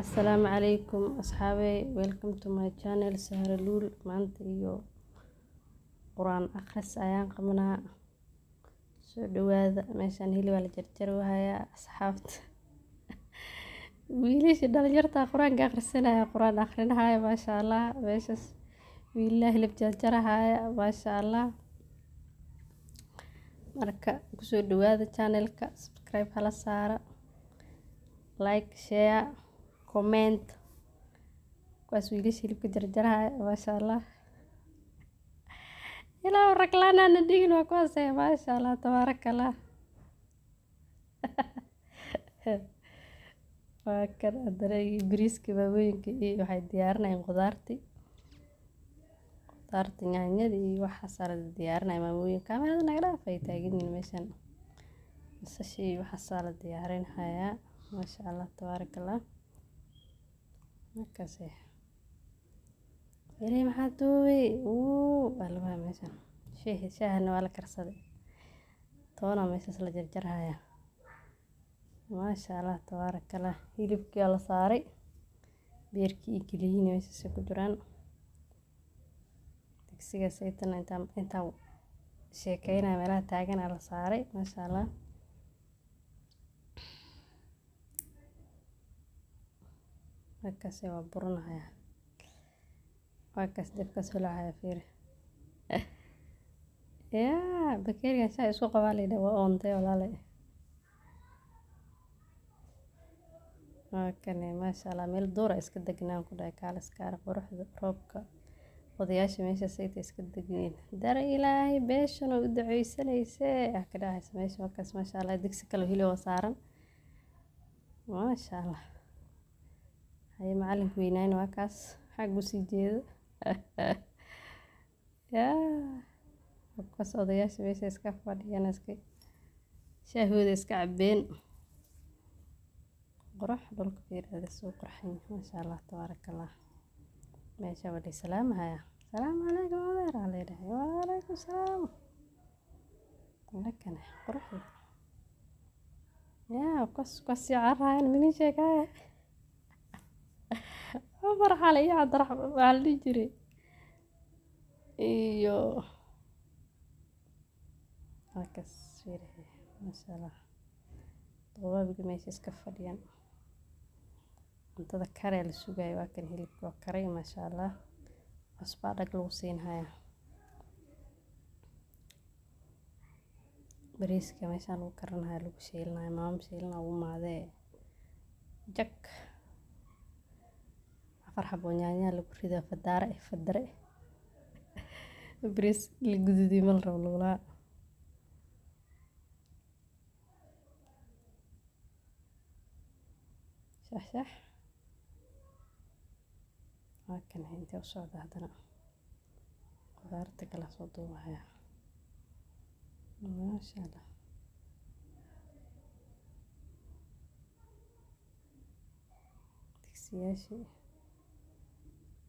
Assalaamu calaykum asxaabey, welcome to my channel Sahra Luul. Maanta iyo Quraan akhris ayaan qabnaa. Soo dhawaada. Meeshaan hilib la jarjari hayaa, asxaabta. Wiilasha dhalinyarta quraanka akhrisanaya, quraan akhrinahaya, maasha Allah. Meeshaas wiilaha hilib jarjarahaya, maasha Allah. Marka kusoo dhawaada channelka, subscribe hala saara, like, share, comment. Kuwaas wiilasha hilibka jarjarahaya, maasha Allah. Ilaa raglaana dhigin, waa kuwaas, maasha Allah, tabaaraka Allah. Waa kan haddana bariiska maamooyinka iyo waxay diyaarinayaan qudaartii, qudaarta, yaanyada iyo waxaas la diyaarinaya. Maamooyinka kaamirada naga dhaaf ay taagan yihiin. Meeshan basasha iyo waxaasaa la diyaarinhayaa, maasha Allah, tabaaraka Allah. Markaas ilay maxaa duubay waa labaha meeshan. Shaahi, shaahana waa la karsaday, toona meeshaas la jarjarhayaa, maasha Allah, tabaaraka Allah. Hilibkii la saaray, beerkii iyo keliyihiina meeshaas ku jiraan. Digsiga saytana intaan sheekeynaya meelaha taagan la saaray, maasha Allah. Markaas waa burinaya, waa kaas dabkaas holcaya, fiiri. Yaa bakeerigan shaah isku qabaa la yidhaah, waa oontay walaalay. Waa kane, maasha Allah, meel duur iska degnaan ku dhahay, kaaliska quruxda roobka. Odayaasha meesha sayta iska degniin, dara Ilaahay beeshan oo u duceysanaysee ah ka dhacaysa meesha. Markaas, maasha Allah, digsi kale hilib oo saaran, maasha Allah. Haye, macalinka weynayna waa kaas xaggu sii jeedo. Yaa kuwaas odayaasha meesha iska fadhiyaan, iska shaahooda iska cabeen. Qurux dhulka fiirada soo qurxan, maasha Allah, tabaaraka Allah. Meesha waa la salaamaya, salaamu calaykum adeer aa leedahay, waalaykum salaam. Lakane quruxda yaa kuwaas kuwaas sii cararayan minin sheegaya. Cumar Xale iyo Cabdiraxmaan waxaa la dhihi jiray iyo halkaas fiiri, maasha Allah. Duqaabiga meesha iska fadhiyaan, cuntada karee la sugayo. Waa kan hilibka waa karay, maasha Allah. Cusbaa dhag lagu siinhayaa. Bariiska meeshaan lagu karinaya, lagu shiilinaya, maamo shiilina ugu maadee jak. 4 xabo yaanya lagu ridaa, fadaare fadare. Bariis la guduudiyo ma la rabo lagulaa. Shax shax, waa kan intee u socda. Haddana qudaarta kala soo duubaya, maasha Allah. Digsiyaashii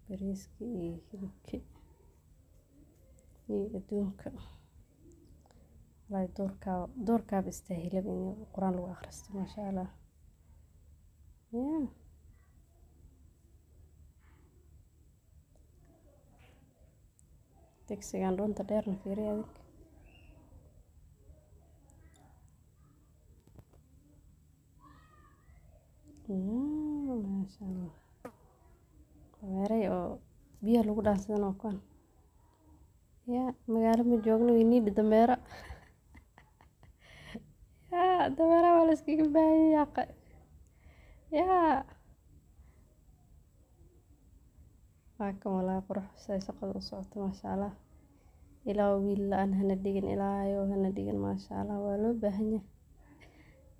bariiskii iyo hilibkii iyo adduunka. Wallaahi duurkaa, duurkaaba istaahilaba in quraan lagu akhristo, maasha Allah. Yaa digsigan dhuunta dheerna fiiri adig. Maasha Allah, dameeray oo biyaha lagu dhaansadana waa kuwan. Yaa magaalo ma joogno, we need dameero. Yaa dameeraha waa la iskaga baahan yahay. Yaa waa kan walaa qurux say shaqada u socoto, maasha Allah. Ilaa wiil la-aan hana dhigin, ilaahayow hana dhigin, maasha Allah. Waa loo baahan yahay.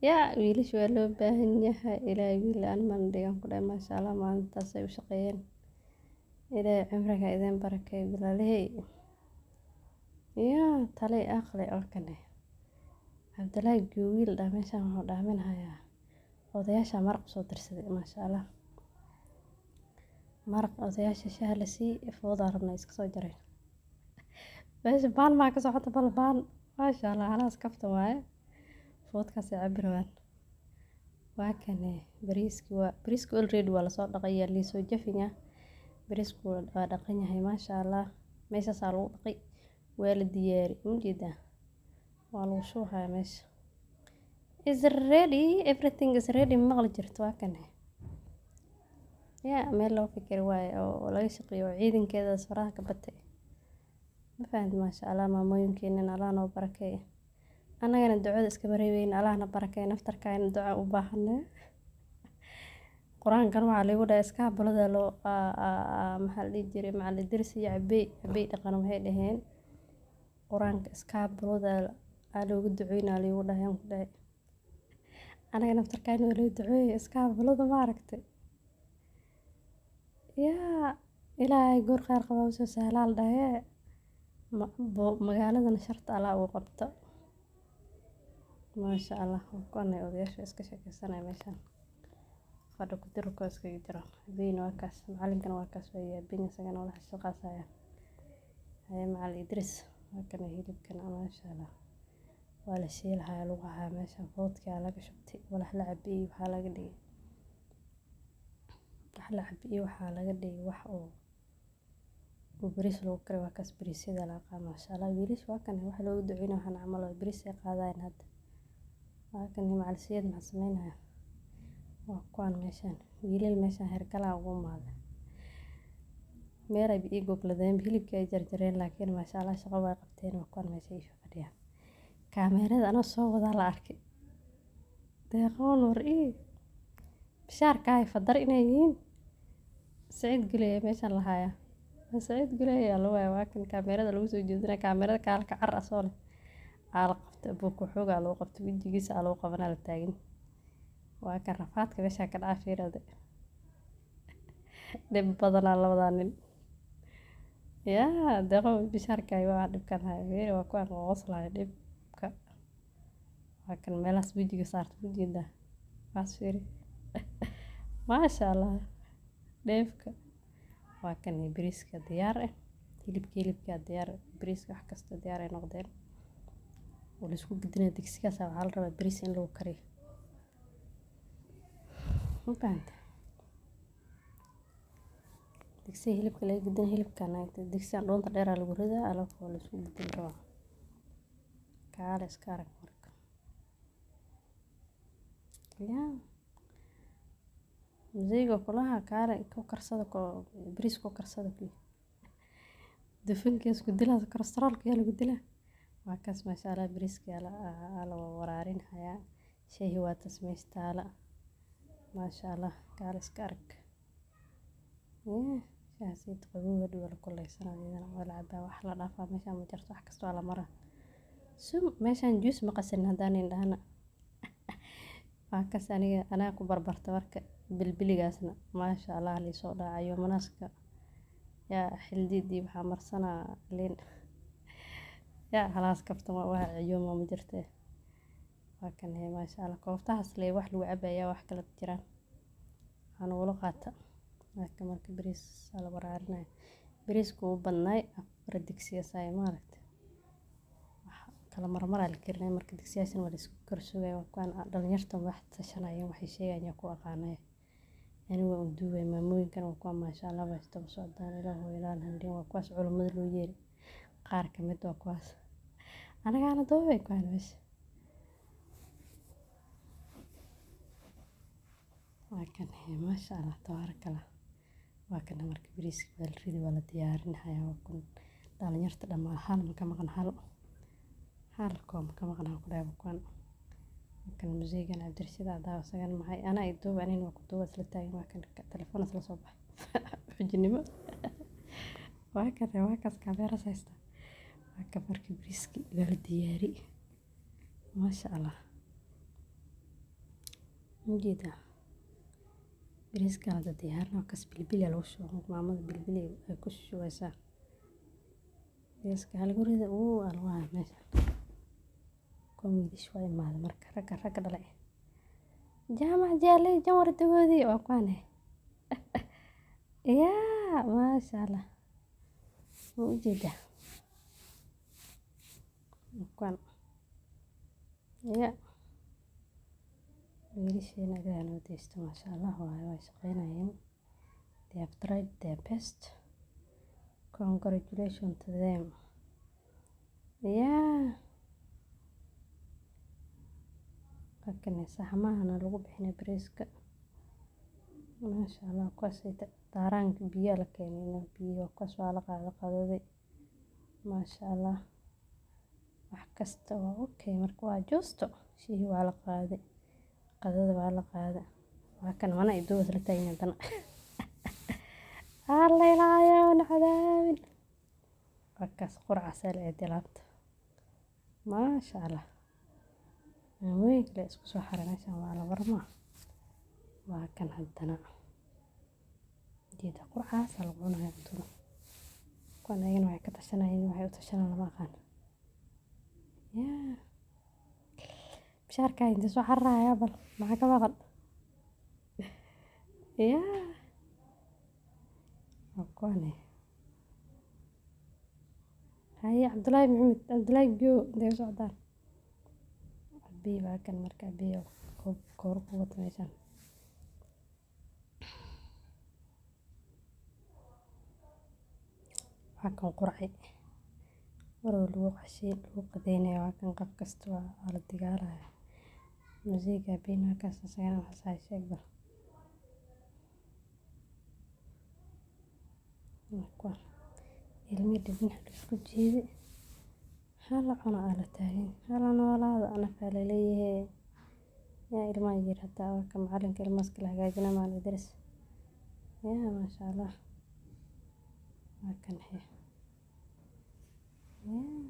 Yaa wiilasha waa loo baahan yahay. Ilaahay wiil la-aan mana dhigan ku dhahay, maasha Allah. Maalintaas ay u shaqeeyeen, Ilaahay cimriga idin barakeeyo, walaalahey. Yaa talay aqli oo kane Cabdilaahi Goowiil dhaa meeshaan wuxuu dhaaminayaa. Odayaasha maraq soo dirsaday, maasha Allah. Maraq odayaasha shaah la sii foodaa rabna iska soo jareen. Meesha baan maa ka socota bal baan, maasha Allah. Halaas kaftan waaye, foodkaasay cabi rabaan. Waa kane bariiski, waa bariiska already waa lasoo dhaqay, yaa liisoo jafinya. Bariisku waa dhaqan yahay, maasha Allah. Meeshaasaa lagu dhaqay, waa la diyaari, ujeedaa, waa lagu shubayaa meesha. Is ready, everything is ready, maqli jirto. Waa kane yaa meel loo fikiri waaye oo laga shaqeeyo oo ciidankeedaas faraha ka batay, ma fahanti? Maasha Allah, maamooyinkeenana Allah noo barakeeyo, annagana ducada iskama reebeyna. Allahna barakeeyo, naftarkaayna duca u baahanay. Qur-aankan waxaa lagu dhahay iskaabulada loo, maxaa la dhihi jiray, macalin Idris iyo Cabey, Cabey dhaqan, waxay dhaheen qur-aanka iskaabulada aa loogu duceynaa lagu dhahay. Aan ku dhahay anaga naftarkaayna waa loo duceeyay iskaabulada, ma aragtay? Yaa Ilaahay goor khayr qaba usoo sahlaa la dhahee. Magaaladana sharta Allah uu qabto. Maasha Allah, kuwan odayaasha iska sheekeysanaya meeshan fadhi ku dirirka iskaga jiro. Habeyna waa kaas, macalinkana waa kaas, waa yaabin isagana wadaxa shaqaasaya. Haye macalin Idris, waa kana hilibkana, maasha Allah, waa la shiilhayaa, lagu hayaa meeshan. Foodkaa laga shubtay, walax la cabiyey, waxaa laga dhigay wax la cabiyey, waxaa laga dhigay wax oo bariis lagu kariyo. Waa kaas bariisyada laga qaado, maasha Allah. Wiilasha waa kan wax loogu duceynayo, waxaan camal oo bariis ay qaadayaan hadda. Waa kan macalin Siyaad, maxaa sameynaya? Waa kuwan meeshan wiilal meeshan hergalaa ugu imaaday, meel ay ii gogladeen, hilibkii ay jarjareen, laakiin maasha Allah, shaqo way qabteen. Waa kuwan meesha ii fadhiyaan, kaamerada anoo soo wadaa la arkay. Deeqoon war ii bishaarkaay fadar inay yihiin Saciid Guley meeshan lahaaya. Saciid Guley ayaa lagu hayaa. Waa kan kaamerada lagu soo jeedinaya, kaamerada kaalka car asoo leh aa la qabtay, buuka xoogaa lagu qabtay, wejigiisa aa lagu qabanaa la taagan. Waa kan rafaadka meesha ka dhaca, fiirade, dhib badanaa labadaa nin. Yaa deeqo bishaarkaay, waa dhibkan haya, fiiri, waa kuwan qoslaya dhibka. Waa kan meelahaas wejiga saarta, ujeedaa waas, fiiri, maasha Allah, dheefka. Waa kan bariiska diyaar ah, hilibka, hilibka diyaar, bariiska, wax kasta diyaar ay noqdeen oo la isku gedinaya. Digsigaas waxaa la rabaa bariis in lagu kariyo, ma fahantay? Digsiga hilibka laga gedin, hilibkan digsigan dhuunta dheer lagu ridaa, alafu waa la isku gedin rabaa. Kaale iska arag marka. Yaa mzeyga kulaha, kaale ku karsada, ko bariis ku karsada, ku dufanka isku dilaa, kolestaroolka yaa lagu dilaa. Waa kaas, maasha Allah, bariiska aa la waraarin hayaa, shaahi waa tas meesha taala, maasha Allah, kaale iska arag. Shaaha sayid qabow hadhow waa la kululeysanaa, iyadana waa la cabaa, wax la dhaafaa meeshan ma jirto, wax kasta waa la maraa. Sum meeshan juice ma qasin haddaan indhahana. Waa kas aniga anaa ku barbarta marka bilbiligaasna, maasha Allah, liisoo dhacayo manaaska yaa xildidii waxaa marsanaa liin yaa halaas kaftama waxa ciyooma ma jirtee. Waa kan hee, maasha Allah, kooftahaas lee wax lagu cabaya, wax kala jiraan waxaa nagula qaata. Marka marka bariis la waraarinaya, bariisku wuu badnaay, 4 digsi asaay, maaragtay, wax kala marmaraa la karinaya. Marka digsiyaashan waa la isku kor sugaya. Waa kuwan dhalinyarta wax tashanayeen, waxay sheegayaan yaa ku aqaanaya, ani waa u duubay. Maamooyinkan waa kuwa, maasha Allah, waa isdaba socdaan. Ilaahu ilaal handin. Waa kuwaas culimada loo yeeri, qaar ka mid waa kuwaas, anagaana duubay kuwaan meesha. Waa kan hee, maasha Allah, tabaaraka Allah. Waa kana marka bariiska waa la ridi, waa la diyaarinhayaa. Waa kun dhalinyarta dhammaan, hal ma ka maqan, hal hal koob ma ka maqan aan ku dhahay. Kuwan kan museygan Cabdirashiid Cadaaw, isagana maxay anaa i duuba, anina waa ku duuba, isla taagan. Waa kan telefoon isla soo baxay, xujinimo. Waa kan, waa kaas kaameras haysta. Waa kan marka bariiski waa la diyaari, maasha Allah, ujeedaa bariiskan hadda diyaarin. Waa kas bilbili lagu shubo, maamada bilbili ay ku shubaysaa bariiska halagu rida uu aa lagu hayaa meesha. Kuwan wiilasha waa imaaday marka, ragga ragga dhalay, jaamac jaaley janwar dagoodii, waa kuwan yaa, maasha Allah, ma ujeedaa kuwan yaa. Wiilasheena Ilaahay noo deysto, maasha Allah waaye, way shaqeynayeen. They have tried their best. Congratulations to them. Yeah. Halkan saxamahana lagu bixinay bariiska. Maasha Allah, kuwaas daaraanka biyo la keenay, biyo kuwaas waa la qaaday qadadii. Maasha Allah. Wax kasta waa okay, marka waa juusto. Shihii waa la qaaday. Qadada waa la qaaday. Waa kan mana ay duubas la taagan haddana. Alla ilaahayow na cadaabin. Waa kaas qurcaas la eeday laabta. Maasha Allah. Maamooyinka la isku soo xaray meeshan waa la warmaa. Waa kan haddana. Jeeda qurcaas lagu cunayo cuntada. Kuwan ayagana waxay ka tashanayeen, waxay u tashanayaan lama aqaan. Yeah. Bishaarka inta soo cararaya bal maxaa ka maqan? Yeah. Waa kuwan. Haye Cabdullaahi Maxamed, Cabdullaahi Goo, intee u socdaan? Abiy waa kan marka Abiy oo koor ku wata meeshan. Waa kan qurci. War lagu cashay lagu qadeynayo, waa kan qof kasta waa la digaalaya. Musiga Abiy waa kaas, asagana wax saay sheeg bal. Waa kuwan. Ilmi dhibna la isku jiiday. Hala cuno aa la taagan. Hala noolaado anaka la leeyahay. Yaa ilmaha yar hataa waa kan macalinka ilmahaas kala hagaajinaya macalin Idris. Yaa maasha Allah. Waa kan he. Yaa.